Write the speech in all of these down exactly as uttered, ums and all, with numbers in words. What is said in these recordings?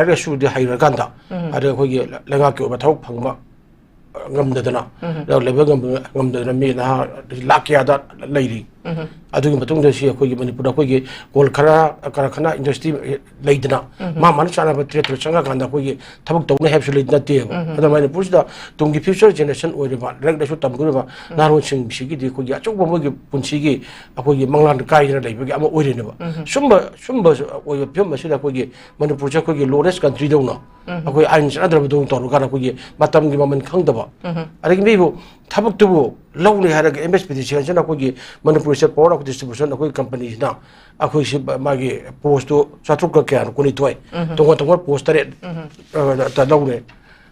ꯂꯥꯏꯔꯤꯛ ꯂꯥꯏꯁꯨꯗꯤ ꯍꯩꯔꯀꯥꯟꯗ, ꯑꯗ ꯑꯩꯈꯣꯏꯒꯤ ꯂꯩꯉꯥꯛꯀꯤ ꯑꯣꯏꯕ ꯊꯕꯛ ꯐꯪꯕ ꯉꯝꯗꯗꯅ, ꯂꯩꯕ ꯉꯝ-, ꯉꯝꯗꯗꯅ ꯃꯤ ꯅꯍꯥ ꯂꯥꯛ ꯀꯌꯥꯗ ꯂꯩꯔꯤ꯫ ꯑꯗꯨꯒꯤ ꯃꯇꯨꯡꯗ ꯁꯤ ꯑꯩꯈꯣꯏꯒꯤ ꯃꯅꯤꯄꯨꯔꯗ ꯑꯩꯈꯣꯏꯒꯤ ꯀꯣꯜ ꯈꯔ, ꯀꯔꯈꯅꯥ, ꯏꯟꯗꯁꯇ꯭ꯔꯤ ꯂꯩꯗꯅ, ꯃꯥ ꯃꯥꯅ ꯆꯥꯅꯕ trade ꯇ ꯆꯪꯉꯀꯥꯟꯗ ꯑꯩꯈꯣꯏꯒꯤ ꯊꯕꯛ ꯇꯧꯅꯤ ꯍꯥꯏꯕꯁꯨ ꯂꯩ ꯅꯠꯇꯦꯕ꯫ ꯑꯗꯣ ꯃꯅꯤꯄꯨꯔꯁꯤꯗ ꯇꯨꯡꯒꯤ future generation ꯑꯣꯏꯔꯤꯕ, ꯂꯥꯏꯔꯤꯛ ꯂꯥꯏꯁꯨ ꯇꯝꯒꯗꯧꯔꯤꯕ ꯅꯍꯥꯔꯣꯜꯁꯤꯡꯁꯤꯒꯤꯗꯤ ꯑꯩꯈꯣꯏꯒꯤ ꯑꯆꯧꯕ ꯃꯣꯏꯒꯤ ꯄꯨꯟꯁꯤꯒꯤ ꯑꯩꯈꯣꯏꯒꯤ ꯃꯪꯂꯥꯟ ꯀꯥꯏꯗꯅ ꯂꯩꯕꯒꯤ ꯑꯃ ꯑꯣꯏꯔꯤꯅꯦꯕ꯫ ꯁꯨꯝꯕ, ꯁꯨꯝꯕ ꯑꯣꯏꯕ ꯐꯤꯕꯝ ꯑꯁꯤꯗ ꯑꯩꯈꯣꯏꯒꯤ ꯃꯅꯤꯄꯨꯔꯁꯦ ꯑꯩꯈꯣꯏꯒꯤ lawless country ꯗꯧꯅ, ꯑꯩꯈꯣꯏ ꯑꯥꯏꯟ ꯆꯠꯅꯗ꯭ꯔꯕꯗꯧꯅ ꯇꯧꯔꯀꯥꯟꯗ ꯑꯩꯈꯣꯏꯒꯤ ꯃꯇꯝꯒꯤ ꯃꯃꯜ ꯈꯪꯗꯕ, ꯑꯗꯒꯤ ꯃꯤꯕꯨ ꯊꯕꯛꯇꯨꯕꯨ ꯂꯧꯅꯤ ꯍꯥꯏꯔꯒ M S P D C ꯁꯤꯅ ꯑꯩꯈꯣꯏꯒꯤ ꯃꯅꯤꯄꯨꯔꯁꯦ power of distribution ꯑꯩꯈꯣꯏ company ꯁꯤꯅ ꯑꯩꯈꯣꯏꯁꯤ ꯃꯥꯒꯤ post ꯇꯨ ꯆꯥꯇ꯭ꯔꯨꯛꯀ ꯀꯌꯥꯅꯣ, ꯀꯨꯟꯅꯤꯊꯣꯏ, ꯇꯣꯉꯥꯟ ꯇꯣꯉꯥꯟ post ꯇꯔꯦꯠ, ꯑ, ꯇ ꯂꯧꯔꯦ꯫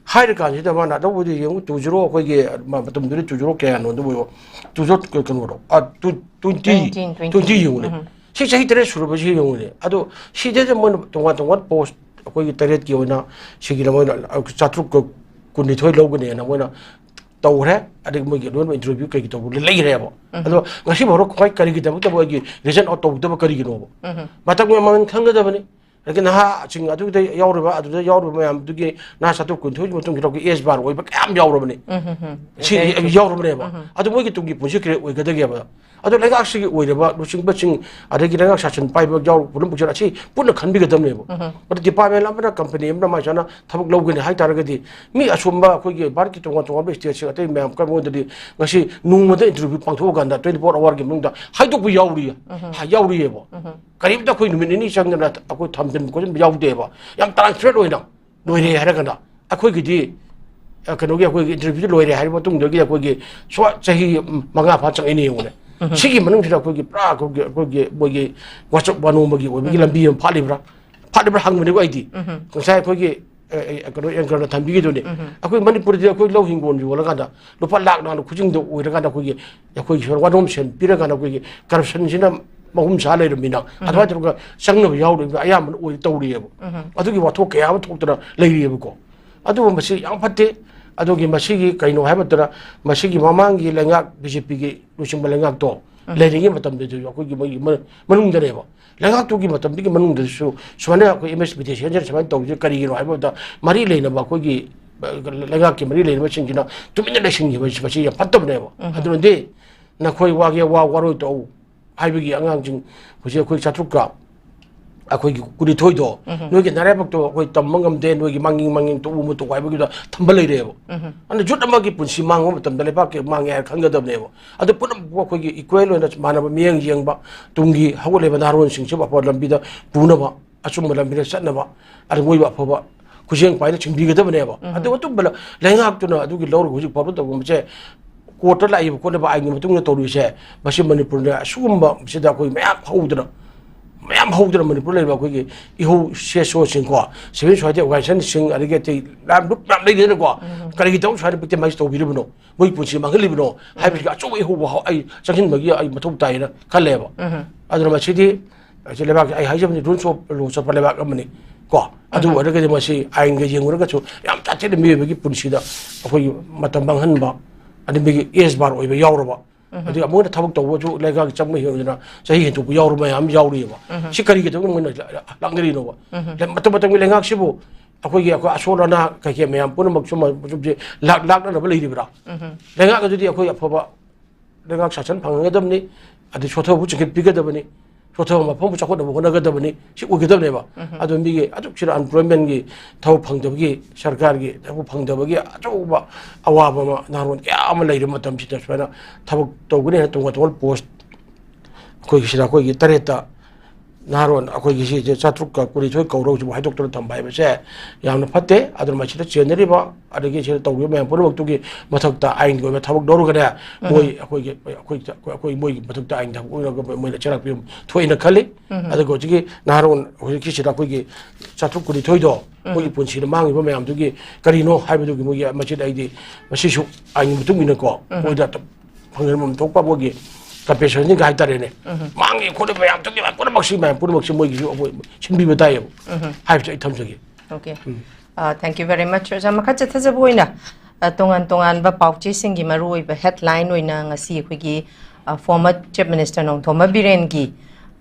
ꯍꯥꯏꯔ ꯀꯥꯟꯁꯤꯗ ꯃꯥꯅ ꯂꯧꯕꯗꯤ ꯌꯦꯡꯉꯨ, two zero ꯑꯩꯈꯣꯏꯒꯤ ꯃ-, ꯃꯇꯝꯗꯨꯗꯤ two zero ꯀꯌꯥꯅꯣ ꯑꯗꯨꯕꯨ, two zero ꯀ-, ꯀꯩꯅꯣꯗꯣ, ꯑ, two, twenty, nineteen, twenty. Twenty ꯌꯦꯡꯉꯨꯅꯦ꯫ ꯁꯤ ꯆꯍꯤ ꯇꯔꯦꯠ ꯁꯨꯔꯕꯁꯤ ꯌꯦꯡꯉꯨꯅꯦ꯫ ꯑꯗꯣ ꯁꯤꯗꯩꯗ ꯃꯣꯏꯅ ꯇꯣꯉꯥꯟ ꯇꯣꯉꯥꯟ post ꯑꯩꯈꯣꯏꯒꯤ ꯇꯔꯦꯠꯀꯤ ꯑꯣꯏꯅ ꯁꯤꯒꯤꯗ ꯃꯣꯏꯅ ꯆꯥꯇ꯭ꯔꯨꯛꯀ ꯀꯨꯟꯅꯤꯊꯣꯏ ꯂꯧꯒꯅꯦꯅ ꯃꯣꯏꯅ ꯇꯧꯈ꯭ꯔꯦ꯫ ꯑꯗꯒꯤ ꯃꯣꯏꯒꯤ ꯂꯣꯏꯅꯃꯛ interview ꯀꯩꯒꯤ ꯇꯧꯕ ꯂꯩꯈ꯭ꯔꯦꯕ꯫ ꯑꯗꯣ ꯉꯁꯤ ꯐꯥꯎꯕ ꯀꯃꯥꯏ-, ꯀꯔꯤꯒꯤꯗꯃꯛꯇ ꯃꯣꯏꯒꯤ reason out ꯇꯧꯗꯕ ꯀꯔꯤꯒꯤꯅꯣꯕ? ꯃꯇꯝꯒꯤ ꯃꯃꯜ ꯈꯪꯒꯗꯕꯅꯤ꯫ ꯑꯗꯒꯤ ꯅꯍꯥꯁꯤꯡ ꯑꯗꯨꯗ ꯌꯥꯎꯔꯤꯕ, ꯑꯗꯨꯗ ꯌꯥꯎꯔꯤꯕ ꯃꯌꯥꯝꯗꯨꯒꯤ ꯅꯍꯥ ꯆꯥꯇ꯭ꯔꯨꯛ ꯀꯨꯟꯊꯣꯏꯒꯤ ꯃꯇꯨꯡ ꯊꯣꯛꯂꯛꯄ age bar ꯑꯣꯏꯕ ꯀꯌꯥꯝ ꯌꯥꯎꯔꯕꯅꯤ꯫ ꯁꯤ ꯌꯥꯎꯔꯕꯅꯦꯕ꯫ ꯑꯗꯨ ꯃꯣꯏꯒꯤ ꯇꯨꯡꯒꯤ ꯄꯨꯟꯁꯤ ꯀꯔꯤ ꯑꯣꯏꯒꯗꯒꯦꯕ? ꯑꯗꯣ ꯂꯩꯉꯥꯛꯁꯤꯒꯤ ꯑꯣꯏꯔꯤꯕ ꯂꯨꯆꯤꯡꯕꯁꯤꯡ, ꯑꯗꯒꯤ ꯂꯩꯉꯥꯛ ꯁꯥꯁꯟ ꯄꯥꯏꯕ ꯌꯥꯎꯔ ꯄꯨꯝꯅꯃꯛꯁꯦ ꯑꯁꯤ ꯄꯨꯟꯅ ꯈꯟꯕꯤꯒꯗꯕꯅꯦꯕ꯫ ꯑꯗꯣ department ꯑꯃꯅ, company ꯑꯃꯅ ꯃꯥꯏ ꯆꯥꯅ ꯊꯕꯛ ꯂꯧꯒꯅꯤ ꯍꯥꯏ ꯇꯥꯔꯒꯗꯤ, ꯃꯤ ꯑꯁꯣꯝꯕ ꯑꯩꯈꯣꯏꯒꯤ ꯚꯥꯔꯠꯀꯤ ꯇꯣꯉꯥꯟ ꯇꯣꯉꯥꯟꯕ state ꯁꯤꯡ, ꯑꯇꯩ ꯃꯌꯥꯝ ꯀꯔꯝꯕꯗꯗꯤ ꯉꯁꯤ ꯅꯣꯡꯃꯗ interview ꯄꯥꯡꯊꯣꯛꯑꯀꯥꯟꯗ twenty four hour ꯒꯤ ꯃꯅꯨꯡꯗ ꯍꯥꯏꯗꯣꯛꯄ ꯌꯥꯎꯔꯤ, ꯌꯥꯎꯔꯤꯑꯕ꯫ ꯀꯔꯤꯝꯇ ꯑꯩꯈꯣꯏ ꯅꯨꯃꯤꯠ ꯅꯤꯅꯤ ꯆꯪꯗꯅ ꯑꯩꯈꯣꯏ ꯊꯝꯖꯤꯟ ꯈꯣꯠꯆꯤꯟꯕ ꯌꯥꯎꯗꯦꯕ꯫ ꯌꯥꯝ transparent ꯑꯣꯏꯅ ꯂꯣꯏꯔꯦ ꯍꯥꯏꯔꯒꯅ ꯑꯩꯈꯣꯏꯒꯤꯗꯤ, ꯑ, ꯀꯩꯅꯣꯒꯤ ꯑꯩꯈꯣꯏꯒꯤ interview ꯗꯨ ꯂꯣꯏꯔꯦ ꯍꯥꯏꯔꯕ ꯃꯇꯨꯡꯗꯒꯤ ꯑꯩꯈꯣꯏꯒꯤ ꯁ꯭ꯋꯥ-, ꯆꯍꯤ ꯃꯉꯥ ꯐꯥ ꯆꯪꯉꯛꯏꯅꯦ ꯌꯦꯡꯉꯨꯅꯦ꯫ ꯁꯤꯒꯤ ꯃꯅꯨꯡꯁꯤꯗ ꯑꯩꯈꯣꯏꯒꯤ ꯄꯨꯔꯥ ꯑꯩꯈꯣꯏꯒꯤ, ꯑꯩꯈꯣꯏꯒꯤ ꯃꯣꯏꯒꯤ ꯋꯥꯆꯞ ꯋꯥꯅꯣꯝꯕꯒꯤ ꯑꯣꯏꯕꯒꯤ ꯂꯝꯕꯤ ꯑꯃ ꯐꯥꯠꯂꯤꯕ꯭ꯔꯥ? ꯐꯥꯠꯂꯤꯕ꯭ꯔꯥ ꯍꯪꯕꯅꯤꯀꯣ ꯑꯩꯗꯤ꯫ ꯉꯁꯥꯏ ꯑꯩꯈꯣꯏꯒꯤ, ꯑ, ꯑ, ꯀꯩꯅꯣ, anchor ꯅ ꯊꯝꯕꯤꯈꯤꯗꯨꯅꯤ꯫ ꯑꯩꯈꯣꯏ ꯃꯅꯤꯄꯨꯔꯗꯤ ꯑꯩꯈꯣꯏ ꯂꯧ ꯍꯤꯡꯒꯣꯜ ꯌꯣꯜꯂꯀꯥꯟꯗ ꯂꯨꯄꯥ ꯂꯥꯛ ꯂꯥꯛꯅ ꯈꯨꯖꯤꯡꯗ ꯑꯣꯏꯔꯀꯥꯟꯗ ꯑꯩꯈꯣꯏꯒꯤ, ꯑꯩꯈꯣꯏꯒꯤ ꯋꯥꯅꯣꯝ ꯁꯦꯟ ꯄꯤꯔꯀꯥꯟꯗ ꯑꯩꯈꯣꯏꯒꯤ corruption ꯁꯤꯅ ꯃꯍꯨꯝ ꯁꯥ ꯂꯩꯔꯕꯅꯤꯅ, ꯑꯗꯨꯃꯥꯏꯅ ꯇꯧꯔꯒ ꯆꯪꯅꯕ ꯌꯥꯎꯔꯤꯕ ꯑꯌꯥꯝꯕꯅ ꯑꯣꯏ ꯇꯧꯔꯤꯑꯕ꯫ ꯑꯗꯨꯒꯤ ꯋꯥꯊꯣꯛ ꯀꯌꯥ ꯑꯃ ꯊꯣꯛꯇꯅ ꯂꯩꯔꯤꯑꯕꯀꯣ꯫ ꯑꯗꯨꯕꯨ ꯃꯁꯤ ꯌꯥꯝ ꯐꯠꯇꯦ꯫ ꯑꯗꯨꯒꯤ ꯃꯁꯤꯒꯤ ꯀꯩꯅꯣ ꯍꯥꯏꯕ ꯃꯇꯝꯗ, ꯃꯁꯤꯒꯤ ꯃꯃꯥꯡꯒꯤ ꯂꯩꯉꯥꯛ, B J P ꯒꯤ ꯂꯨꯆꯤꯡꯕ ꯂꯩꯉꯥꯛꯇꯣ, ꯂꯩꯔꯤꯉꯩ ꯃꯇꯝꯗꯁꯨ ꯑꯩꯈꯣꯏꯒꯤ ꯃꯣꯏꯒꯤ ꯃ-, ꯃꯅꯨꯡꯗꯅꯦꯕ꯫ ꯂꯩꯉꯥꯛꯇꯨꯒꯤ ꯃꯇꯝꯗꯨꯒꯤ ꯃꯅꯨꯡꯗꯁꯨ ꯁꯨꯃꯥꯏꯅ ꯑꯩꯈꯣꯏ ꯑꯦꯝ ꯑꯦꯁ ꯕꯤꯗ꯭ꯌꯥꯁꯦꯟꯖꯅ ꯁꯨꯃꯥꯏꯅ ꯇꯧꯔꯤꯁꯦ ꯀꯔꯤꯒꯤꯅꯣ ꯍꯥꯏꯕ ꯃꯇꯝꯗ, ꯃꯔꯤ ꯂꯩꯅꯕ ꯑꯩꯈꯣꯏꯒꯤ, ꯑ, ꯂꯩꯉꯥꯛꯀꯤ ꯃꯔꯤ ꯂꯩꯅꯕꯁꯤꯡꯁꯤꯅ ꯇꯨꯃꯤꯟꯅ ꯂꯩꯁꯤꯟꯈꯤꯕ ꯍꯥꯏꯁꯤ ꯃꯁꯤ ꯌꯥꯝ ꯐꯠꯇꯕꯅꯦꯕ꯫ ꯎꯝ꯫ ꯑꯗꯨꯅꯗꯤ ꯅꯈꯣꯏ ꯋꯥꯒꯦ ꯋꯥ, ꯋꯥꯔꯣꯏ ꯇꯣꯛꯎ ꯍꯥꯏꯕꯒꯤ ꯑꯉꯥꯡꯁꯤꯡ ꯍꯧꯖꯤꯛ ꯑꯩꯈꯣꯏ ꯆꯥꯇ꯭ꯔꯨꯛꯀ ꯑꯩꯈꯣꯏꯒꯤ ꯀꯨꯟꯅꯤꯊꯣꯏꯗꯣ, ꯎꯝ꯫ ꯅꯣꯏꯒꯤ ꯅꯔꯥꯏꯕꯛꯇꯣ ꯑꯩꯈꯣꯏ ꯇꯝꯕ ꯉꯝꯗꯦ, ꯅꯣꯏꯒꯤ ꯃꯥꯡꯅꯤꯡ ꯃꯥꯡꯅꯤꯡ ꯇꯣꯛꯎ ꯇꯣꯛꯎ ꯍꯥꯏꯕꯒꯤꯗ ꯊꯝꯕ ꯂꯩꯔꯦꯕ꯫ ꯎꯝ꯫ ꯑꯗꯨꯅ ꯌꯨꯠ ꯑꯃꯒꯤ ꯄꯨꯟꯁꯤ ꯃꯥꯡꯕ ꯃꯇꯝꯗ ꯂꯩꯕꯥꯛꯀꯤ ꯃꯥꯡꯉꯦ ꯍꯥꯏꯅ ꯈꯟꯒꯗꯕꯅꯦꯕ꯫ ꯑꯗꯨ ꯄꯨꯝꯅꯃꯛꯄꯨ ꯑꯩꯈꯣꯏꯒꯤ ꯏꯀ꯭ꯋꯦꯜ ꯑꯣꯏꯅ ꯃꯥꯟꯅꯕ ꯃꯤꯠꯌꯦꯡ ꯌꯦꯡꯕ, ꯇꯨꯡꯒꯤ ꯍꯧꯒꯠꯂꯛꯏꯕ ꯅꯍꯥꯔꯣꯟꯁꯤꯡꯁꯤꯕꯨ ꯑꯐꯕ ꯂꯝꯕꯤꯗ ꯄꯨꯅꯕ, ꯑꯆꯨꯝꯕ ꯂꯝꯕꯤꯗ ꯆꯠꯅꯕ, ꯑꯗꯨ ꯃꯣꯏꯕꯨ ꯑꯐꯕ ꯈꯨꯠꯁꯦꯝ ꯄꯥꯏꯅ ꯆꯤꯡꯕꯤꯒꯗꯕꯅꯦꯕ꯫ ꯎꯝ꯫ ꯑꯗꯨ ꯑꯆꯨꯝꯕ ꯂ-, ꯂꯩꯉꯥꯛꯇꯨꯅ ꯑꯗꯨꯒꯤ ꯂꯧꯔꯒ ꯍꯧꯖꯤꯛ ꯐꯥꯎꯕ ꯇꯧꯕꯁꯦ, ꯀꯣꯔꯠꯇ ꯂꯥꯛꯏꯕ ꯈꯣꯠꯂꯤꯕ ꯑꯥꯏꯟꯒꯤ ꯃꯇꯨꯡ ꯏꯟꯅ ꯇꯧꯔꯤꯁꯦ, ꯃꯁꯤ ꯃꯅꯤꯄꯨꯔꯗ ꯑꯁꯤꯒꯨꯝꯕ ꯁꯤꯗ ꯑꯩꯈꯣꯏ ꯃꯌꯥꯝ ꯍꯧꯗꯅ, ꯃꯌꯥꯝ ꯍꯧꯗꯅ ꯃꯅꯤꯄꯨꯔ ꯂꯩꯔꯤꯕ ꯑꯩꯈꯣꯏꯒꯤ ꯏꯍꯧ ꯁꯦꯁꯣꯁꯤꯡꯀꯣ, ꯁꯤꯚꯤꯜ ꯁꯣꯁꯥꯏꯇꯤ ꯑꯣꯔꯒꯅꯥꯏꯖꯦꯁꯟꯁꯤꯡ, ꯑꯗꯒꯤ ꯑꯇꯩ ꯃꯌꯥꯝ ꯂꯨꯞ ꯃꯌꯥꯝ ꯂꯩꯗꯅꯀꯣ, ꯎꯝ꯫ ꯀꯔꯤꯒꯤꯗꯃꯛ ꯁꯨꯃꯥꯏꯅ ꯚꯤꯛꯇꯤꯃꯥꯏꯁ ꯇꯧꯕꯤꯔꯤꯕꯅꯣ, ꯃꯣꯏ ꯄꯨꯟꯁꯤ ꯃꯥꯡꯍꯜꯂꯤꯕꯅꯣ ꯍꯥꯏꯕꯁꯤꯒꯤ ꯑꯆꯧꯕ ꯏꯍꯧ ꯋꯥꯍꯧ ꯑꯩ ꯆꯪꯁꯤꯟꯕꯒꯤ ꯑꯩ ꯃꯊꯧ ꯇꯥꯏꯅ ꯈꯜꯂꯦꯕ꯫ ꯎꯝ꯫ ꯑꯗꯨꯅ ꯃꯁꯤꯗꯤ ꯑꯩꯁꯦ ꯂꯩꯕꯥꯛꯀꯤ, ꯑꯩ ꯍꯥꯏꯖꯕꯅꯤ, ꯔꯨꯜꯁ ꯑꯣꯐ ꯂꯣ ꯆꯠꯄ ꯂꯩꯕꯥꯛ ꯑꯃꯅꯤ ꯀꯣ꯫ ꯑꯗꯨ ꯎꯝ꯫ ꯑꯣꯏꯔꯒꯗꯤ ꯃꯁꯤ ꯑꯥꯏꯟꯒ ꯌꯦꯡꯉꯨꯔꯒꯁꯨ ꯌꯥꯝ ꯇꯥꯊꯤꯅ ꯃꯤꯑꯣꯏꯕꯒꯤ ꯄꯨꯟꯁꯤꯗ ꯑꯩꯈꯣꯏꯒꯤ ꯃꯇꯝ ꯃꯥꯡꯍꯟꯕ, ꯑꯗꯩ ꯃꯤꯒꯤ ꯑꯦꯖ ꯕꯥꯔ ꯑꯣꯏꯕ ꯌꯥꯎꯔꯕ, ꯎꯝ꯫ ꯑꯗꯩ ꯑꯃꯨꯛ ꯍꯟꯅ ꯊꯕꯛ ꯇꯧꯕꯁꯨ ꯂꯩꯉꯥꯛꯀꯤ ꯆꯪꯕ ꯍꯦꯟꯗꯅ ꯆꯍꯤ ꯍꯦꯟꯗꯣꯛꯄ ꯌꯥꯎꯔꯕ ꯃꯌꯥꯝ ꯌꯥꯎꯔꯤꯑꯕ꯫ ꯎꯝ꯫ ꯁꯤ ꯀꯔꯤꯒꯤꯗꯃꯛ ꯃꯣꯏꯅ ꯂꯥꯛꯅꯔꯤꯅꯣꯕ? ꯎꯝ꯫ ꯃꯇꯝ ꯃꯇꯝꯒꯤ ꯂꯩꯉꯥꯛꯁꯤꯕꯨ ꯑꯩꯈꯣꯏꯒꯤ, ꯑꯩꯈꯣꯏ ꯑꯁꯣꯜ ꯑꯅꯥ ꯀꯩꯀꯩ ꯃꯌꯥꯝ ꯄꯨꯝꯅꯃꯛ ꯁꯨꯝ, ꯁꯨꯝꯁꯦ ꯂꯥꯛ-, ꯂꯥꯛꯅꯅꯕ ꯂꯩꯔꯤꯕ꯭ꯔꯥ? ꯎꯝ꯫ ꯂꯩꯉꯥꯛ ꯑꯗꯨꯗꯤ ꯑꯩꯈꯣꯏ ꯑꯐꯕ ꯂꯩꯉꯥꯛ ꯁꯥꯁꯟ ꯐꯪꯍꯟꯒꯗꯕꯅꯤ, ꯑꯗꯩ ꯁꯣꯊꯕꯕꯨ ꯆꯤꯡꯈꯠꯄꯤꯒꯗꯕꯅꯤ, ꯁꯣꯊꯕ ꯃꯐꯝꯕꯨ ꯆꯥꯎꯈꯠꯅꯕ ꯍꯣꯠꯅꯒꯗꯕꯅꯤ꯫ ꯁꯤ ꯑꯣꯏꯒꯗꯕꯅꯦꯕ꯫ ꯎꯝ꯫ ꯑꯗꯨ ꯃꯤꯒꯤ ꯑꯗꯨꯛ ꯁꯤꯗ ꯑꯟꯄ꯭ꯂꯣꯏꯃꯦꯟꯒꯤ ꯊꯕꯛ ꯐꯪꯗꯕꯒꯤ, ꯁꯔꯀꯥꯔꯒꯤ ꯊꯕꯛ ꯐꯪꯗꯕꯒꯤ ꯑꯆꯧꯕ ꯑꯋꯥꯕ ꯑꯃ ꯅꯍꯥꯔꯣꯜ ꯀꯌꯥ ꯑꯃ ꯂꯩꯔꯤꯕ ꯃꯇꯝꯁꯤꯗ ꯁꯨꯃꯥꯏꯅ ꯊꯕꯛ ꯇꯧꯒꯅꯤ ꯍꯥꯏꯅ ꯇꯣꯉꯥꯟ ꯇꯣꯉꯥꯟꯕ ꯄꯣꯁ ꯑꯩꯈꯣꯏꯒꯤ ꯁꯤꯗ ꯑꯩꯈꯣꯏꯒꯤ ꯇꯔꯦꯠꯇ ꯅꯍꯥꯔꯣꯜ ꯑꯩꯈꯣꯏꯒꯤ ꯁꯤꯁꯦ ꯆꯥꯇ꯭ꯔꯨꯛꯀ ꯀꯨꯟꯅꯤꯊꯣꯏ ꯀꯧꯔꯒ ꯍꯧꯖꯤꯛ ꯍꯥꯏꯗꯣꯛꯇꯅ ꯊꯝꯕ ꯍꯥꯏꯕꯁꯦ ꯌꯥꯝꯅ ꯐꯠꯇꯦ꯫ ꯑꯗꯨꯅ ꯃꯁꯤꯗ ꯆꯦꯟꯅꯔꯤꯕ ꯑꯗꯒꯤ ꯁꯤꯗ ꯇꯧꯔꯤꯕ ꯃꯌꯥꯝ ꯄꯨꯝꯅꯃꯛꯇꯨꯒꯤ ꯃꯊꯛꯇ ꯑꯥꯏꯟꯒꯤ ꯑꯣꯏꯕ ꯊꯕꯛ ꯂꯧꯔꯒꯅꯦ, ꯎꯝ꯫ ꯃꯣꯏ ꯑꯩꯈꯣꯏꯒꯤ, ꯑꯩꯈꯣꯏ, ꯑꯩꯈꯣꯏ ꯃꯣꯏꯒꯤ ꯃꯊꯛꯇ ꯑꯥꯏꯟ ꯊꯕꯛ ꯑꯣꯏꯔꯒ ꯃꯣꯏꯅ ꯆꯩꯔꯥꯛ ꯄꯤꯕ ꯊꯣꯛꯑꯦꯅ ꯈꯜꯂꯤ꯫ ꯎꯝ꯫ ꯑꯗꯨꯒ ꯍꯧꯖꯤꯛꯀꯤ ꯅꯍꯥꯔꯣꯜ ꯍꯧꯖꯤꯛꯀꯤꯁꯤꯗ ꯑꯩꯈꯣꯏꯒꯤ ꯆꯥꯇ꯭ꯔꯨꯛ ꯀꯨꯟꯅꯤꯊꯣꯏꯗꯣ, ꯎꯝ꯫ ꯃꯣꯏꯒꯤ ꯄꯨꯟꯁꯤꯗ ꯃꯥꯡꯉꯤꯕ ꯃꯌꯥꯝꯗꯨꯒꯤ ꯀꯔꯤꯅꯣ ꯍꯥꯏꯕꯗꯨꯒꯤ ꯃꯣꯏꯒꯤ ꯃꯁꯤꯗ ꯑꯩꯗꯤ ꯃꯁꯤꯁꯨ ꯑꯥꯏꯟꯒꯤ ꯃꯇꯨꯡ ꯏꯟꯅꯀꯣ, ꯎꯝ꯫ ꯃꯣꯏꯗ ꯐꯪꯖꯐꯝ ꯊꯣꯛꯄ ꯃꯣꯏꯒꯤ ꯀꯝꯄꯦꯟꯁꯦꯁꯟꯒ ꯍꯥꯏꯇꯥꯔꯦꯅꯦ꯫ ꯎꯝ꯫ ꯃꯥꯡꯉꯤ ꯈꯣꯠꯂꯤ ꯃꯌꯥꯝꯗꯨꯒꯤ ꯄꯨꯝꯅꯃꯛꯁꯤ, ꯃꯌꯥꯝ ꯄꯨꯝꯅꯃꯛꯁꯤ ꯃꯣꯏꯒꯤꯁꯨ ꯑꯩꯈꯣꯏ ꯁꯤꯟꯕꯤꯕ ꯇꯥꯏꯌꯦꯕ ꯎꯝ꯫ ꯍꯥꯏꯕꯁꯦ ꯑꯩ ꯊꯝꯖꯒꯦ꯫ Okay꯫ ꯎꯝ꯫ ꯑ, thank you very much꯫ ꯑꯣꯖꯥ, ꯃꯈꯥ ꯆꯠꯊꯖꯕ ꯑꯣꯏꯅ, ꯑ, ꯇꯣꯉꯥꯟ ꯇꯣꯉꯥꯟꯕ ꯄꯥꯎꯆꯦꯁꯤꯡꯒꯤ ꯃꯔꯨꯑꯣꯏꯕ headline ꯑꯣꯏꯅ ꯉꯁꯤ ꯑꯩꯈꯣꯏꯒꯤ former Chief Minister ꯅꯣꯡꯊꯣꯝꯕꯝ ꯕꯤꯔꯦꯟꯒꯤ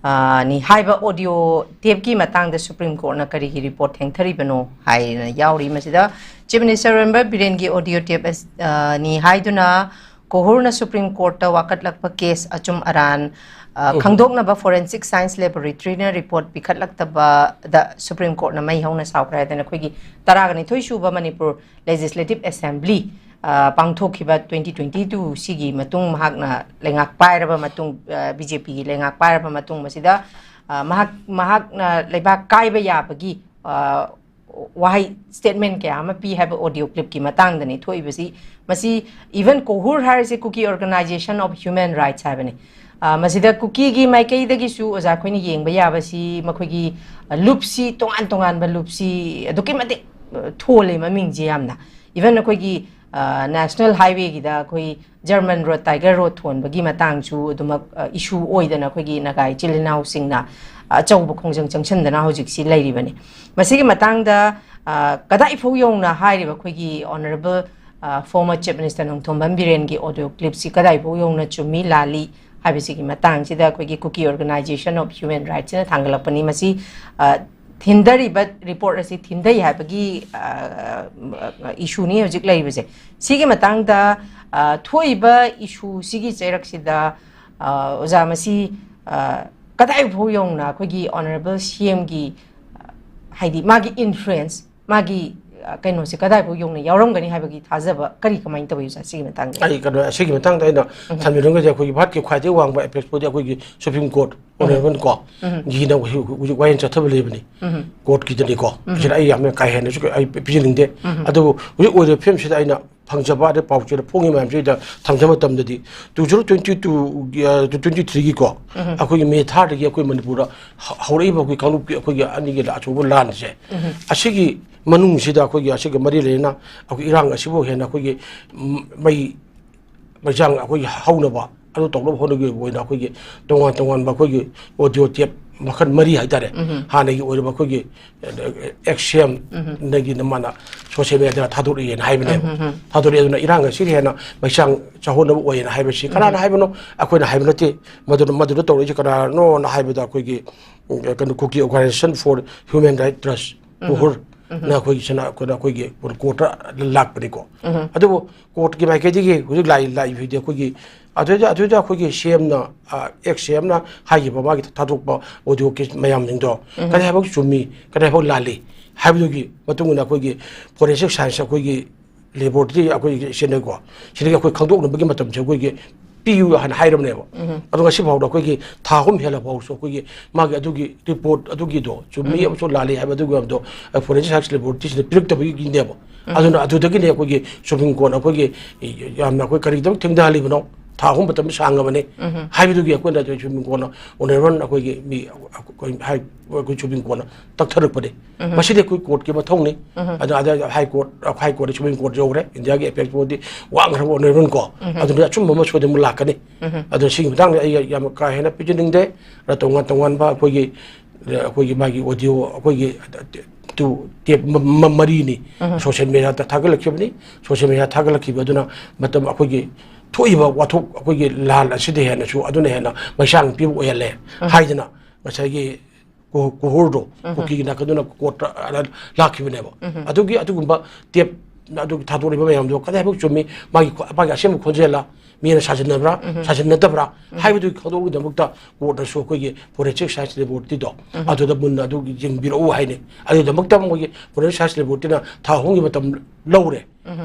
ꯅꯤ ꯍꯥꯏꯕ audio tape ꯀꯤ ꯃꯇꯥꯡꯗ Supreme Court ꯅ ꯀꯔꯤꯒꯤ report ꯊꯦꯡꯊꯔꯤꯕꯅꯣ ꯍꯥꯏꯅ ꯌꯥꯎꯔꯤ꯫ ꯃꯁꯤꯗ Chief Minister ꯑꯣꯏꯔꯝꯕ ꯕꯤꯔꯦꯟꯒꯤ audio tape ꯅꯤ ꯍꯥꯏꯗꯨꯅ ꯀꯣꯍꯨꯔꯅ Supreme Court ꯇ ꯋꯥꯀꯠꯂꯛꯄ case ꯑꯆꯨꯝ ꯑꯔꯥꯟ ꯈꯪꯗꯣꯛꯅꯕ forensic science laboratory ꯅ report ꯄꯤꯈꯠꯂꯛꯇꯕꯗ Supreme Court ꯅ ꯃꯩ ꯍꯧꯅ ꯁꯥꯎꯈ꯭ꯔꯦ ꯍꯥꯏꯗꯅ ꯑꯩꯈꯣꯏꯒꯤ ꯇꯔꯥꯒ ꯅꯤꯊꯣꯏ ꯁꯨꯕ Manipur Legislative Assembly ꯄꯥꯡꯊꯣꯛꯈꯤꯕ twenty twenty two ꯁꯤꯒꯤ ꯃꯇꯨꯡ ꯃꯍꯥꯛꯅ ꯂꯩꯉꯥꯛ ꯄꯥꯏꯔꯕ ꯃꯇꯨꯡ, ꯕꯤ ꯖꯦ ꯄꯤꯒꯤ ꯂꯩꯉꯥꯛ ꯄꯥꯏꯔꯕ ꯃꯇꯨꯡ ꯃꯁꯤꯗ ꯃꯍꯥꯛ, ꯃꯍꯥꯛꯅ ꯂꯩꯕꯥꯛ ꯀꯥꯏꯕ ꯌꯥꯕꯒꯤ ꯋꯥꯍꯩ statement ꯀꯌꯥ ꯑꯃ ꯄꯤ ꯍꯥꯏꯕ audio clip ꯀꯤ ꯃꯇꯥꯡꯗꯅꯤ ꯊꯣꯛꯏꯕꯁꯤ꯫ ꯃꯁꯤ even ꯀꯣꯍꯨꯔ ꯍꯥꯏꯔꯤꯁꯦ Kuki Organization of Human Rights ꯍꯥꯏꯕꯅꯤ꯫ ꯃꯁꯤꯗ ꯀꯨꯀꯤꯒꯤ ꯃꯥꯏꯀꯩꯗꯒꯤꯁꯨ ꯑꯣꯖꯥ ꯑꯩꯈꯣꯏꯅ ꯌꯦꯡꯕ ꯌꯥꯕꯁꯤ ꯃꯈꯣꯏꯒꯤ ꯂꯨꯞꯁꯤ, ꯇꯣꯉꯥꯟ ꯇꯣꯉꯥꯟꯕ ꯂꯨꯞꯁꯤ ꯑꯗꯨꯛꯀꯤ ꯃꯇꯤꯛ ꯊꯣꯜꯂꯦ ꯃꯃꯤꯡꯁꯦ ꯌꯥꯝꯅ꯫ Even ꯑꯩꯈꯣꯏꯒꯤ national highway ꯒꯤꯗ ꯑꯩꯈꯣꯏ German road, Tiger road ꯊꯣꯟꯕꯒꯤ ꯃꯇꯥꯡꯁꯨ ꯑꯗꯨꯃꯛ issue ꯑꯣꯏꯗꯅ ꯑꯩꯈꯣꯏꯒꯤ ꯅꯥꯒꯥ ꯏꯆꯤꯜ ꯏꯅꯥꯎꯁꯤꯡꯅ ꯑꯆꯧꯕ ꯈꯣꯡꯖꯪ ꯆꯪꯁꯤꯟꯗꯅ ꯍꯧꯖꯤꯛꯁꯤ ꯂꯩꯔꯤꯕꯅꯤ꯫ ꯃꯁꯤꯒꯤ ꯃꯇꯥꯡꯗ ꯀꯗꯥꯏꯐꯥꯎ ꯌꯧꯅ ꯍꯥꯏꯔꯤꯕ ꯑꯩꯈꯣꯏꯒꯤ Honourable former Chief Minister Nongthombam ꯕꯤꯔꯦꯟꯒꯤ audio clip ꯁꯤ ꯀꯗꯥꯏꯐꯥꯎ ꯌꯧꯅ ꯆꯨꯝꯃꯤ ꯂꯥꯜꯂꯤ ꯍꯥꯏꯕꯁꯤꯒꯤ ꯃꯇꯥꯡꯁꯤꯗ ꯑꯩꯈꯣꯏꯒꯤ Kuki Organization of Human Rights ꯅ ꯊꯥꯡꯒꯠꯂꯛꯄꯅꯤ꯫ ꯃꯁꯤ ꯊꯤꯟꯊꯔꯤꯕ report ꯑꯁꯤ ꯊꯤꯟꯊꯩ ꯍꯥꯏꯕꯒꯤ issue ꯅꯤ ꯍꯧꯖꯤꯛ ꯂꯩꯔꯤꯕꯁꯦ꯫ ꯁꯤꯒꯤ ꯃꯇꯥꯡꯗ ꯊꯣꯛꯏꯕ issue ꯁꯤꯒꯤ ꯆꯩꯔꯛꯁꯤꯗ ꯑꯣꯖꯥ ꯃꯁꯤ ꯀꯗꯥꯏꯐꯥꯎ ꯌꯧꯅ ꯑꯩꯈꯣꯏꯒꯤ Honourable C M ꯒꯤ ꯍꯥꯏꯗꯤ ꯃꯥꯒꯤ influence, ꯃꯥꯒꯤ ꯀꯩꯅꯣꯁꯦ ꯀꯗꯥꯏꯐꯥꯎ ꯌꯧꯅ ꯌꯥꯎꯔꯝꯒꯅꯤ ꯍꯥꯏꯕꯒꯤ ꯊꯥꯖꯕ ꯀꯔꯤ, ꯀꯃꯥꯏꯅ ꯇꯧꯋꯤ ꯑꯣꯖꯥ ꯁꯤꯒꯤ ꯃꯇꯥꯡꯗ? ꯑꯩ ꯀꯩꯅꯣ, ꯑꯁꯤꯒꯤ ꯃꯇꯥꯡꯗ ꯑꯩꯅ ꯊꯝꯖꯅꯤꯡꯕꯁꯦ ꯑꯩꯈꯣꯏꯒꯤ ꯚꯥꯔꯠꯀꯤ ꯈ꯭ꯋꯥꯏꯗꯒꯤ ꯋꯥꯡꯕ apex body ꯑꯩꯈꯣꯏꯒꯤ Supreme Court, Honourable ꯀꯣ, ꯒꯤꯅ ꯍꯧꯖꯤꯛ, ꯍꯧꯖꯤꯛ ꯋꯥꯌꯦꯜ ꯆꯠꯊꯕ ꯂꯩꯕꯅꯤ꯫ Court ꯀꯤꯗꯅꯤꯀꯣ꯫ ꯁꯤꯗ ꯑꯩ ꯌꯥꯝꯅ ꯀꯥ ꯍꯦꯟꯅꯁꯨ ꯑꯩ ꯄꯤꯖꯅꯤꯡꯗꯦ꯫ ꯑꯗꯨꯕꯨ ꯍꯧꯖꯤꯛ ꯑꯣꯏꯔꯤꯕ ꯐꯤꯕꯝꯁꯤꯗ ꯑꯩꯅ ꯐꯪꯖꯕ ꯑꯗꯩ ꯄꯥꯎꯆꯦꯗ ꯐꯣꯡꯉꯤ ꯃꯌꯥꯝꯁꯤꯗ ꯊꯝꯖꯕ ꯃꯇꯝꯗꯗꯤ two zero twenty two, twenty three ꯒꯤꯀꯣ, ꯑꯩꯈꯣꯏꯒꯤ ꯃꯦ ꯊꯥꯗꯒꯤ ꯑꯩꯈꯣꯏ ꯃꯅꯤꯄꯨꯔꯗ ꯍꯧꯔꯛꯏꯕ ꯑꯩꯈꯣꯏ ꯀꯥꯡꯂꯨꯞꯀꯤ ꯑꯩꯈꯣꯏꯒꯤ ꯑꯅꯤꯒꯤ ꯑꯆꯧꯕ ꯂꯥꯟꯁꯦ, ꯑꯁꯤꯒꯤ ꯃꯅꯨꯡꯁꯤꯗ ꯑꯩꯈꯣꯏꯒꯤ ꯑꯁꯤꯒ ꯃꯔꯤ ꯂꯩꯅꯅ ꯑꯩꯈꯣꯏ ꯏꯔꯥꯡ ꯑꯁꯤꯕꯨ ꯍꯦꯟꯅ ꯑꯩꯈꯣꯏꯒꯤ ꯃꯩ ꯃꯩꯆꯥꯡ ꯑꯩꯈꯣꯏꯒꯤ ꯍꯧꯅꯕ ꯑꯗꯨ ꯇꯧꯅꯕ ꯍꯣꯠꯅꯈꯤꯕ ꯑꯣꯏꯅ ꯑꯩꯈꯣꯏꯒꯤ ꯇꯣꯉꯥꯟ ꯇꯣꯉꯥꯟꯕ ꯑꯩꯈꯣꯏꯒꯤ audio tape ꯃꯈꯜ ꯃꯔꯤ ꯍꯥꯏꯇꯥꯔꯦ꯫ ꯍꯥꯟꯅꯒꯤ ꯑꯣꯏꯔꯕ ꯑꯩꯈꯣꯏꯒꯤ ꯑꯦꯛꯁ ꯁꯤ ꯑꯦꯝ ꯗꯒꯤꯅ ꯃꯥꯅ ꯁꯣꯁꯤꯌꯦꯜ ꯃꯦꯗꯤꯌꯥꯗ ꯊꯥꯗꯣꯔꯛꯑꯦꯅ ꯍꯥꯏꯕꯅꯦꯕ꯫ ꯊꯥꯗꯣꯔꯛꯑꯦ, ꯑꯗꯨꯅ ꯏꯔꯥꯡ ꯑꯁꯤꯅ ꯍꯦꯟꯅ ꯃꯩꯁꯥꯡ ꯆꯥꯎꯍꯟꯅꯕ ꯑꯣꯏꯌꯦꯅ ꯍꯥꯏꯕꯁꯤ ꯀꯅꯥꯅ ꯍꯥꯏꯕꯅꯣ? ꯑꯩꯈꯣꯏꯅ ꯍꯥꯏꯕ ꯅꯠꯇꯦ꯫ ꯃꯗꯨꯅ, ꯃꯗꯨꯗ ꯇꯧꯔꯛꯏꯁꯦ ꯀꯅꯥꯅꯣꯅ ꯍꯥꯏꯕꯗ ꯑꯩꯈꯣꯏꯒꯤ, ꯎꯝ, ꯀꯩꯅꯣ, Kuki Organisation for Human Rights Trust, ꯀꯨꯍꯨꯔ, ꯅ ꯑꯩꯈꯣꯏꯒꯤꯁꯤꯅ, ꯑꯩꯈꯣꯏꯅ, ꯑꯩꯈꯣꯏꯒꯤ ꯀꯣꯔꯠꯇ ꯂꯥꯛꯄꯅꯤꯀꯣ꯫ ꯑꯗꯨꯕꯨ ꯀꯣꯔꯠꯀꯤ ꯃꯥꯏꯀꯩꯗꯒꯤ ꯍꯧꯖꯤꯛ ꯂꯥꯛꯏ, ꯂꯥꯛꯏꯕꯁꯤꯗꯤ ꯑꯩꯈꯣꯏꯒꯤ ꯑꯗꯨꯗ, ꯑꯗꯨꯗ ꯑꯩꯈꯣꯏꯒꯤ ꯁꯤ ꯑꯦꯝꯅ, ꯑ, ꯑꯦꯛꯁ ꯁꯤ ꯑꯦꯝꯅ ꯍꯥꯏꯈꯤꯕ ꯃꯥꯒꯤ ꯊꯥꯗꯣꯛꯄ ꯑꯣꯗꯤꯑꯣ ꯀꯦꯁ ꯃꯌꯥꯝꯁꯤꯡꯗꯣ ꯀꯗꯥꯏꯐꯥꯎ ꯆꯨꯝꯃꯤ, ꯀꯗꯥꯏꯐꯥꯎ ꯂꯥꯜꯂꯤ ꯍꯥꯏꯕꯗꯨꯒꯤ ꯃꯇꯨꯡ ꯏꯟꯅ ꯑꯩꯈꯣꯏꯒꯤ ꯐꯣꯔꯦꯟꯁꯤꯛ ꯁꯥꯏꯟꯁ ꯑꯩꯈꯣꯏꯒꯤ ꯂꯦꯕꯣꯔꯇꯔꯤ ꯑꯩꯈꯣꯏꯒꯤ ꯁꯤꯖꯤꯟꯅꯩꯀꯣ꯫ ꯁꯤꯗꯒꯤ ꯑꯩꯈꯣꯏ ꯈꯪꯗꯣꯛꯅꯕꯒꯤ ꯃꯇꯝꯁꯦ ꯑꯩꯈꯣꯏꯒꯤ ꯄꯤꯌꯨ ꯍꯥꯏꯅ ꯍꯥꯏꯔꯕꯅꯦꯕ꯫ ꯑꯗꯣ ꯉꯁꯤ ꯐꯥꯎꯗ ꯑꯩꯈꯣꯏꯒꯤ ꯊꯥ ꯑꯍꯨꯝ ꯍꯦꯜꯂ ꯐꯥꯎꯁꯨ ꯑꯩꯈꯣꯏꯒꯤ ꯃꯥꯒꯤ ꯑꯗꯨꯒꯤ ꯔꯤꯄꯣꯔꯠ ꯑꯗꯨꯒꯤꯗꯣ ꯆꯨꯝꯃꯤ ꯑꯃꯁꯨꯡ ꯂꯥꯜꯂꯤ ꯍꯥꯏꯕ ꯑꯗꯨꯒꯤ ꯃꯌꯥꯝꯗꯣ, ꯑ, ꯐꯣꯔꯦꯟꯁꯤꯛ ꯁꯥꯏꯟꯁ ꯂꯦꯕꯣꯔꯇꯔꯤꯁꯤꯅ ꯄꯤꯔꯛꯇꯕꯒꯤꯅꯦꯕ꯫ ꯑꯗꯨꯅ ꯑꯗꯨꯗꯒꯤꯅꯦ ꯑꯩꯈꯣꯏꯒꯤ ꯁꯨꯄ꯭ꯔꯤꯝ ꯀꯣꯔꯠꯅ ꯑꯩꯈꯣꯏꯒꯤ ꯌꯥꯝꯅ ꯑꯩꯈꯣꯏ ꯀꯔꯤꯒꯤꯗꯃꯛ ꯊꯦꯡꯊꯍꯜꯂꯤꯕꯅꯣ? ꯊꯥ ꯑꯍꯨꯝ ꯃꯇꯝ ꯁꯥꯡꯉꯕꯅꯤ ꯍꯥꯏꯕꯗꯨꯒꯤ ꯑꯩꯈꯣꯏꯅ ꯑꯗꯨ ꯁꯨꯄ꯭ꯔꯤꯝ ꯀꯣꯔꯠꯅ ꯑꯣꯅꯔꯦꯕꯜ ꯑꯩꯈꯣꯏꯒꯤ ꯃꯤ ꯑꯩꯈꯣꯏ ꯍꯥꯏ-, ꯑꯩꯈꯣꯏ ꯁꯨꯄ꯭ꯔꯤꯝ ꯀꯣꯔꯠꯅ ꯇꯛꯊꯔꯛꯄꯅꯤ꯫ ꯃꯁꯤꯗꯤ ꯑꯩꯈꯣꯏ ꯀꯣꯔꯠꯀꯤ ꯃꯊꯧꯅꯤ꯫ ꯑꯗ, ꯑꯗ high court, high court, supreme court ꯌꯧꯈ꯭ꯔꯦ, ꯏꯟꯗꯤꯌꯥꯒꯤ ꯑꯦꯄꯦꯛꯁ ꯀꯣꯔꯠꯇꯤ ꯋꯥꯡꯈ꯭ꯔꯕ ꯑꯣꯅꯔꯦꯕꯜ ꯀꯣ꯫ ꯑꯗꯨꯅ ꯑꯆꯨꯝꯕ ꯑꯃ ꯁꯣꯏꯗꯅ ꯂꯥꯛꯀꯅꯤ꯫ ꯑꯗꯨꯅ ꯁꯤꯒꯤ ꯃꯇꯥꯡꯗ ꯑꯩ ꯌꯥꯝ ꯀꯥ ꯍꯦꯟꯅ ꯄꯤꯖꯅꯤꯡꯗꯦ꯫ ꯑꯗ ꯇꯣꯉꯥꯟ ꯇꯣꯉꯥꯟꯕ ꯑꯩꯈꯣꯏꯒꯤ, ꯑꯩꯈꯣꯏꯒꯤ ꯃꯥꯒꯤ ꯑꯣꯗꯤꯑꯣ, ꯑꯩꯈꯣꯏꯒꯤ ꯇꯨ ꯇꯦꯞ ꯃ-, ꯃ-, ꯃꯔꯤꯅꯤ ꯁꯣꯁꯤꯌꯦꯜ ꯃꯦꯗꯤꯌꯥꯗ ꯊꯥꯒꯠꯂꯛꯈꯤꯕꯅꯤ꯫ ꯁꯣꯁꯤꯌꯦꯜ ꯃꯦꯗꯤꯌꯥ ꯊꯥꯒꯠꯂꯛꯈꯤꯕ ꯑꯗꯨꯅ ꯃꯇꯝ ꯑꯩꯈꯣꯏꯒꯤ ꯊꯣꯛꯏꯕ ꯋꯥꯊꯣꯛ, ꯑꯩꯈꯣꯏꯒꯤ ꯂꯥꯟ ꯑꯁꯤꯗ ꯍꯦꯟꯅꯁꯨ ꯑꯗꯨꯅ ꯍꯦꯟꯅ ꯃꯩꯁꯥꯡ ꯄꯤꯕ ꯑꯣꯏꯍꯜꯂꯦ ꯍꯥꯏꯗꯅ ꯉꯁꯥꯏꯒꯤ ꯀꯨ-, ꯀꯨꯍꯨꯔꯗꯣ, ꯀꯨꯀꯤꯒꯤ ꯅꯥꯀꯟꯗꯨꯅ ꯀꯣꯔꯠꯇ ꯂꯥꯛꯈꯤꯕꯅꯦꯕ꯫ ꯑꯗꯨꯒꯤ, ꯑꯗꯨꯒꯨꯝꯕ ꯇꯦꯞ, ꯑꯗꯨꯒꯤ ꯊꯥꯗꯣꯔꯛꯏꯕ ꯃꯌꯥꯝꯗꯣ ꯀꯗꯥꯏꯐꯥꯎ ꯆꯨꯝꯃꯤ, ꯃꯥꯒꯤ ꯈꯣ-, ꯃꯥꯒꯤ ꯑꯁꯦꯡꯕ ꯈꯣꯟꯖꯦꯜꯂ, ꯃꯤꯅ ꯁꯥꯖꯤꯟꯅꯕ꯭ꯔꯥ, ꯁꯥꯖꯤꯟꯅꯗꯕ꯭ꯔꯥ ꯍꯥꯏꯕꯗꯨꯒꯤ ꯈꯪꯗꯣꯛꯅꯕꯒꯤꯗꯃꯛꯇ ꯀꯣꯔꯠꯅꯁꯨ ꯑꯩꯈꯣꯏꯒꯤ ꯐꯣꯔꯦꯟꯁꯤꯛ ꯁꯥꯏꯟꯁ ꯂꯦꯕꯣꯔꯇꯔꯤꯗꯣ ꯑꯗꯨꯗ ꯃꯨꯟꯅ ꯑꯗꯨꯒꯤ ꯌꯦꯡꯕꯤꯔꯛꯎ ꯍꯥꯏꯅꯤ꯫ ꯑꯗꯨꯒꯤꯗꯃꯛꯇ ꯃꯣꯏꯒꯤ ꯐꯣꯔꯦꯟꯁꯤꯛ ꯁꯥꯏꯟꯁ ꯂꯦꯕꯣꯔꯇꯔꯤꯅ ꯊꯥ ꯑꯍꯨꯝꯒꯤ ꯃꯇꯝ ꯂꯧꯔꯦ꯫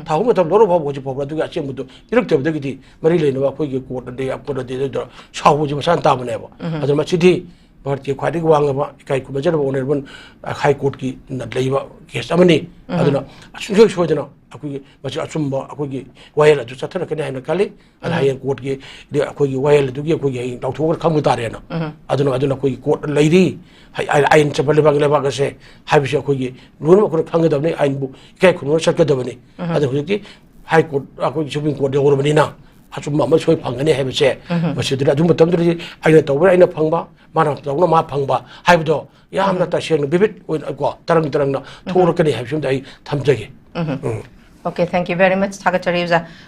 ꯊꯥ ꯑꯍꯨꯝ ꯃꯇꯝ ꯂꯧꯔ ꯐꯥꯎꯕ ꯍꯧꯖꯤꯛ ꯐꯥꯎꯕ ꯑꯗꯨꯒꯤ ꯑꯆꯦꯡꯕꯗꯨ ꯄꯤꯔꯛꯇꯕꯗꯒꯤꯗꯤ ꯃꯔꯤ ꯂꯩꯅꯕ ꯑꯩꯈꯣꯏꯒꯤ ꯀꯣꯔꯠꯅꯗꯤ, ꯀꯣꯔꯠꯅꯗꯤ ꯑꯗꯨꯗ ꯁꯥꯎꯕꯁꯤ ꯃꯁꯥꯅ ꯇꯥꯕꯅꯦꯕ꯫ ꯑꯗꯨꯅ ꯃꯁꯤꯗꯤ ꯚꯥꯔꯠꯀꯤ ꯈ꯭ꯋꯥꯏꯗꯒꯤ ꯋꯥꯡꯉꯕ ꯏꯀꯥꯏ ꯈꯨꯝꯅꯖꯔꯕ ꯑꯣꯅꯔꯦꯕꯜ ꯍꯥꯏ ꯀꯣꯔꯠꯀꯤ ꯂꯩꯕ ꯀꯦꯁ ꯑꯃꯅꯤ꯫ ꯑꯗꯨꯅ ꯁꯨꯡꯁꯣꯏ ꯁꯣꯏꯗꯅ ꯑꯩꯈꯣꯏꯒꯤ ꯃꯁꯤ ꯑꯆꯨꯝꯕ ꯑꯩꯈꯣꯏꯒꯤ ꯋꯥꯌꯦꯜ ꯑꯗꯨ ꯆꯠꯊꯔꯛꯀꯅꯤ ꯍꯥꯏꯅ ꯈꯜꯂꯤ꯫ ꯑꯗ ꯍꯌꯦꯡ ꯀꯣꯔꯠꯀꯤ ꯑꯩꯈꯣꯏꯒꯤ ꯋꯥꯌꯦꯜ ꯑꯗꯨꯒꯤ ꯑꯩꯈꯣꯏꯒꯤ ꯍꯌꯦꯡ ꯂꯥꯎꯊꯣꯛꯑꯒ ꯈꯪꯕ ꯇꯥꯔꯦꯅ꯫ ꯑꯗꯨꯅ, ꯑꯗꯨꯅ ꯑꯩꯈꯣꯏꯒꯤ ꯀꯣꯔꯠ ꯂꯩꯔꯤ, ꯍꯥꯏ-, ꯑꯥꯏꯟ, ꯑꯥꯏꯟ ꯆꯠꯄ ꯂꯩꯕꯥꯛ, ꯂꯩꯕꯥꯛ ꯑꯁꯦ ꯍꯥꯏꯕꯁꯤ ꯑꯩꯈꯣꯏꯒꯤ ꯂꯣꯏꯅꯃꯛ ꯑꯩꯈꯣꯏꯅ ꯈꯪꯒꯗꯕꯅꯤ꯫ ꯑꯥꯏꯟꯕꯨ ꯏꯀꯥꯏ ꯈꯨꯝꯅꯅ ꯆꯠꯀꯗꯕꯅꯤ꯫ ꯑꯗ ꯍꯧꯖꯤꯛꯇꯤ ꯍꯥꯏ ꯀꯣꯔꯠ, ꯑꯩꯈꯣꯏꯒꯤ ꯁꯨꯄ꯭ꯔꯤꯝ ꯀꯣꯔꯠ ꯌꯧꯔꯕꯅꯤꯅ ꯑꯆꯨꯝꯕ ꯑꯃ ꯁꯣꯏ ꯐꯪꯒꯅꯤ ꯍꯥꯏꯕꯁꯦ, ꯃꯁꯤꯗꯨꯅ ꯑꯗꯨ ꯃꯇꯝꯗꯨꯗꯗꯤ ꯑꯩꯅ ꯇꯧꯕꯅ ꯑꯩꯅ ꯐꯪꯕ, ꯃꯥꯅ ꯇꯧꯕꯅ ꯃꯥ ꯐꯪꯕ ꯍꯥꯏꯕꯗꯣ ꯌꯥꯝꯅ ꯇꯁꯦꯡꯅ ꯕꯤꯕꯤꯠ ꯑꯣꯏꯅ ꯀꯣ, ꯇꯔꯪ ꯇꯔꯪꯅ ꯊꯣꯛꯂꯛꯀꯅꯤ ꯍꯥꯏꯕꯁꯤꯃꯗꯤ ꯑꯩ ꯊꯝꯖꯒꯦ꯫ ꯎꯝ꯫ Okay, thank you very much. ꯊꯥꯒꯠꯆꯔꯤ ꯑꯣꯖꯥ꯫